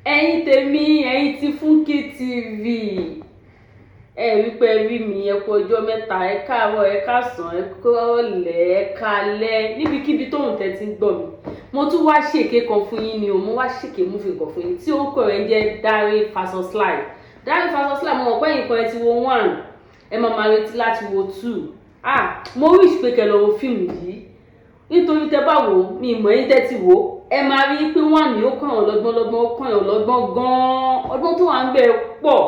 Ẹ̀yin tèmi, ẹ̀yin tí Funke TV, ẹ rí pé ẹ rí mi. Ẹ kú ọjọ́ mẹ́ta, ẹ káàárọ̀, ẹ káàsán, ẹ kúrọ̀lẹ́, ẹ káalẹ́, níbikíbi tóun tẹ́ ti ń gbọ́ mi. Mo tún wá ṣèké kan fún yín ni o. Mo wá ṣèké movie kan fún yín tí orúkọ rẹ̀ ń jẹ́ Dare versus Life. Dare versus Life, mo mọ̀ pé ẹ̀yin kan ẹ ti wo one, ẹ máa máa retí láti wo two. Ah, mo wish pé kẹ́ lọ wo fíìmù yìí, nítorí tẹ́ bá wò ó, mi ìmọ̀ ẹ̀yin tẹ́ ti wò ó, ẹ máa rí i pé one ní ó kàn yàn lọ́gbọ́n lọ́gbọ́n, ó kàn yàn lọ́gbọ́n gan-an. Ọgbọ́n tó wà ń bẹ̀ pọ̀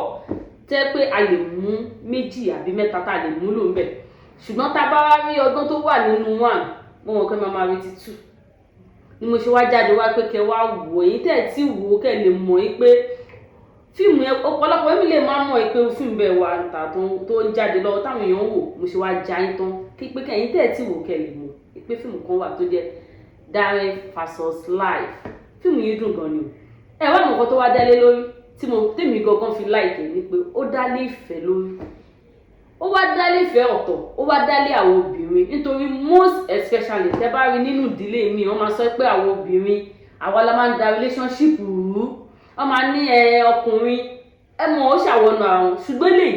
tẹ́ pé a lè mú méjì àbí mẹ́ta tá a lè mú lò ń bẹ̀. Ṣùgbọ́n tá a bá wá rí ọgbọ́n tó wà nínú one, mo mọ̀ pé máa máa retí two ni mo ṣe wá jáde wá pé kẹ́ wá wò. Èyí tẹ́ ẹ̀ tí wò ó, kẹ́ lè mọ̀ yín pé fíìmù yẹn, ọ̀pọ̀lọpọ̀ èmi lè máa mọ̀ pé fíìmù bẹ́ẹ̀ wà níta tó ń jáde lọ́wọ́ táwọn èèyàn ń wò. Mo ṣe wá já yín tán kí pé kẹ́yìn tẹ́ ẹ̀ tí wò, kẹ́ lè mọ̀ pé fíìmù kan wà tó jẹ́ Dare versus Life. Fíìmù yìí dùn gan ni o. Ẹ wá mọ̀ nǹkan tó wá dálé lórí tí mo tèmi gangan fi like ni pé ó dálé ìfẹ́ lórí, ó wá dálé ìfẹ́ ọ̀tọ̀, ó wá dálé àwọn obìnrin, nítorí most especially tẹ́ bá rí nínú ìdílé mi, wọ́n máa sọ pé àwọn obìnrin, àwa la máa ń da relationship rú. Wọ́n máa ní ẹ ọkùnrin, ẹ mọ̀, ó ṣàwọnú àwọn. Ṣùgbọ́n lè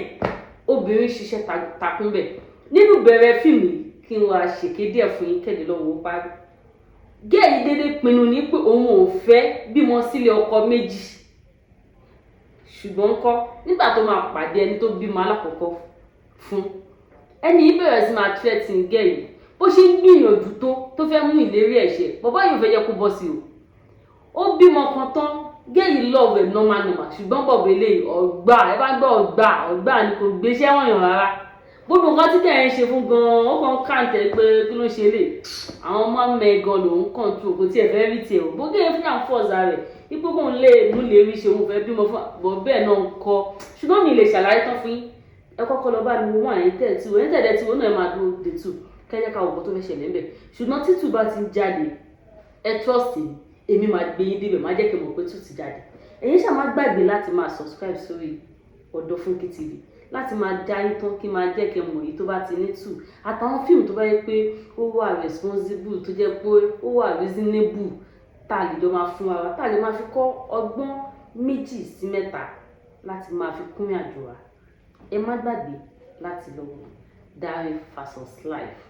obìnrin ṣiṣẹ́ takún bẹ̀ nínú bẹ̀rẹ̀ fíìmù yìí. Kí n wá ṣèké díẹ̀ fún yín kẹ́lẹ́ lọ́wọ́ parí. Girl yìí dédé pinnu ní pé òun ò fẹ́ bímọ sílé ọkọ méjì. Ṣùgbọ́n ńkọ́, nígbà tó máa pàdé ẹni tó bímọ alákọ̀ọ́kọ́ fún, ẹni yìí bẹ̀rẹ̀ sí máa threaten girl yìí. Bó ṣe ń gbìyànjú tó fẹ́ mú ìlérí ẹ̀ ṣẹ, bàbá yìí ò fẹ́ jẹ́ kó bọ́ sí o. Ó bímọ kan tán, girl yìí love ẹ̀ normal normal, ṣùgbọ́n bọ̀bọ̀ eléyìí, ọ̀gbà ẹ bá gbọ́, ọ̀gbà ọ̀gbà ni, kò gbéṣẹ́ wọ̀nyàn rárá. Gbogbo nǹkan tí kẹ̀ ń ṣe fún gan-an, ó kàn kàǹtẹ̀ pé kí ló ń ṣe lè àwọn ọmọ mẹ́gan lòún kàn tó kò tiẹ̀ fẹ́ rí tiẹ̀ o. Bó gé fún àwọn fọ́ọ̀sà rẹ̀ ipò kóun lè mú lè rí ṣe, òun fẹ́ bímọ fún bọ̀ bẹ́ẹ̀ náà ń kọ́. Ṣùgbọ́n mi lè ṣàlàyé tán fún yín. Ẹ kọ́kọ́ lọ bá mi wo wọ́n. Àyín tẹ̀ tí wọ́n ẹ̀yìn tẹ̀lé tí wọ́n náà, ẹ máa dúró de two kẹ́jẹ́ ká òkú tó fẹ́ ṣẹlẹ̀ ńbẹ̀. Ṣùgbọ́n tí two bá ti ń jáde, ẹ trust me, èmi máa gbé yín débẹ̀, máa jẹ́ kí n mọ̀ pé two ti jáde. Ẹ̀yin ṣáà má gbàgbé láti máa subscribe sórí ọ̀dọ̀ Funke TV láti máa já yín tán, kí máa jẹ́ kí ẹ mọ̀ èyí tó bá ti ní two àtàwọn fíìmù tó bá yẹ pé ó wà responsible, tó jẹ́ pé ó wà reasonable, tá a lè jọ máa fún wa, tá a lè máa fi kọ́ ọgbọ́n méjì sí mẹ́ta láti máa fi kún ìrìnàjò wa. Ẹ má gbàgbé láti lọ wo Dare versus Life.